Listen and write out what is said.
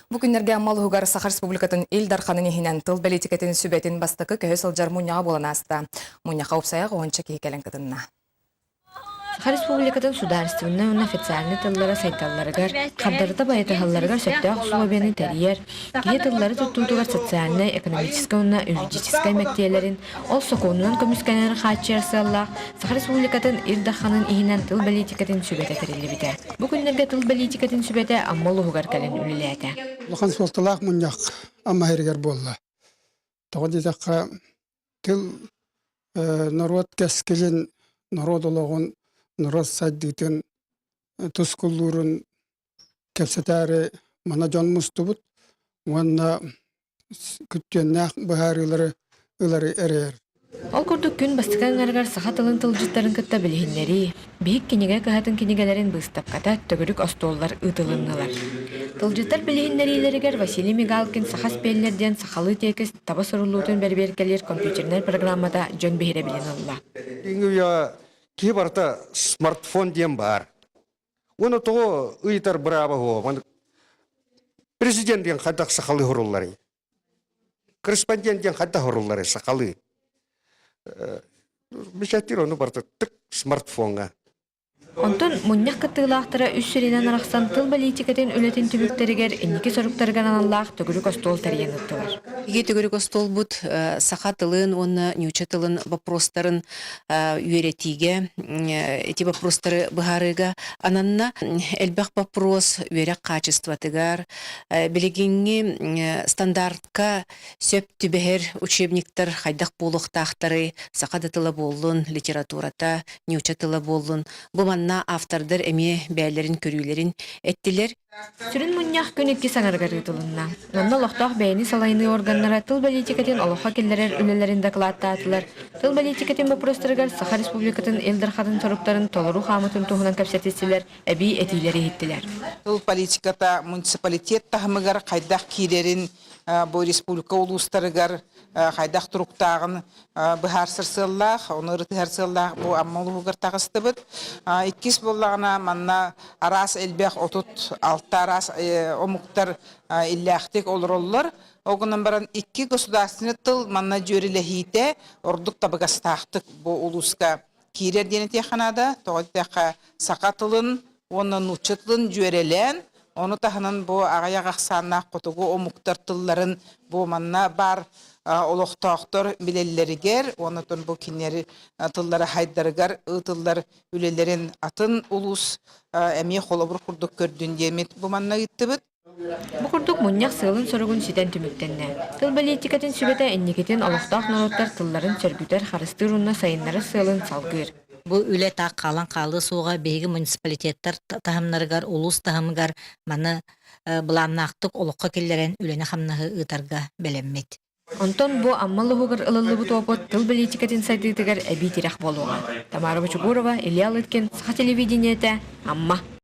Бу күннэргэ Амма улууһугар Саха Республикатын Ил Дарханын иһинэн тыл бэлиитикэтин сүбэтин бастакы көһө сылдьар мунньаҕа буолан ааста. Мунньахха уопсайа уонча киһи кэлэн кытынна. Саха Республикатын судаарыстыбаннай уонна официальнай тыллара сайдалларыгар, хардарыта байытыһалларыгар сөптөөх усулуобуйаны тэрийэр, киһи тыллары туттуутугар социальнай, экономическай уонна юридическай мэктиэлэрин, ол сокуонунан көмүскэнэрин хааччыйар сыаллаах Саха Республикатын Ил Дарханын иһинэн тыл бэлиитикэтин сүбэтэ тэриллибитэ. Бу күннэргэ тыл бэлиитикэтин сүбэтэ Амма улууһугар кэлэн үлэлээтэ. Улахан суолталаах мунньах Амма иһигэр буолла. Тоҕо диэтэххэ, тыл норуот кэскилин, норуот олоҕун, норуот сайдыытын тускуллуурун кэпсэтээри мана дьон мустубут уонна күттүөннээх быһаарыылары ылары эрэйэр. Ол курдук күн бастакы аҥарыгар саха тылын тылдьыттарын кытта билиһиннэрии, биһик кинигэ кыһатын кинигэлэрин быыстапката төгүрүк остуоллар ыытылыннылар. Тылдьыттар билиһиннэриилэригэр Василий Мигалкин «Саха спеллер» диэн сахалыы тиэкис таба суруллуутун бэрэбиэркэлиир компьютернай программата дьон биһирэбилин ылла. Киһи барыта смартфон диэн баар. Уонна тоҕо ыйытар бырааба суох. Президент диэн хайдах сахалыы сурулларый? Корреспондент диэн хайдах сурулларый сахалыы? Бэчээттиир ону барыта тык смартфоҥҥа. Онтон мунньах кыттыылаахтара үс сиринэн арахсан тыл бэлиитикэтин үлэтин түмүктэригэр инники соруктарыгар аналлаах төгүрүк остуол тэрийэн ыыттылар. Биһиги төгүрүк остуолбут саха тылын уонна нуучча тылын боппуруостарын үөрэтиигэ ити боппуруостары быһаарыыга ананна. Элбэх боппуруос үөрэх хаачыстыбатыгар, билигиҥҥи стандартка сөп түбэһэр учебниктар хайдах буолуохтаахтарый, саха да тыла буоллун, литературата, нуучча тыла буоллун, бу манна автордар эмиэ бэйэлэрин көрүүлэрин эттилэр. Сүрүн мунньах күн иккис аҥарыгар ыытылынна. Онно олохтоох бэйэни салайыныы органнара тыл бэлиитикэтин олоххо киллэрэр үлэлэрин дакылааттаатылар, тыл бэлиитикэтин боппуруостарыгар Саха Республикатын Ил Дархатын соруктарын толору хаамытын туһунан кэпсэтистилэр, эбии этиилэри иһиттилэр. Тыл политиката муниципалитет таһымыгар хайдах киирэрин бу республика улуустарыгар хайдах туруктааҕын быһаарсар сыаллаах, ону ырытыһар сыаллаах бу Амма улууһугар таҕыстыбыт. Иккис буоллаҕына манна араас элбэх 36 араас омуктар иллээхтик олороллор. Ол гынан баран икки государственный тыл манна дьүөрэлэһиитэ ордук табыгастаахтык бу улууска киирэр диэн этиэххэ наада. Тоҕо диэтэххэ саха тылын уонна нуучча тылын дьүөрэлээн, ону таһынан бу аҕыйах ахсааннаах хотугу омуктар тылларын бу манна баар олохтоохтор билэллэригэр уонна бу кинилэри тыллара хайдарыгар ыытыллар үлэлэрин атын улуус эмиэ холобур курдук көрдүн диэммит бу манна ыыттыбыт. Бу курдук мунньах сыалын-соругун ситэн түмүктэннэ. Тыл бэлиитикэтин сүбэтэ инникитин олохтоох норуоттар тылларын сөргүтэр, харыстыыр уонна сайыннарар сыалын салгыыр. Бу үлэ таах хаалан хаалыа суоҕа, биһиги муниципалитеттар таһымнарыгар, улуус таһымыгар маны былааннаахтык олоххо киллэрэн үлэни-хамнаһы ыытарга бэлэммит. Онтон бу Амма улууһугар ылыллыбыт уопут тыл бэлиитикэтин сайдыытыгар эбии тирэх буолуоҕа. Тамара Бочугурова, Илья Лыткин, Саха телевидениетэ, Амма.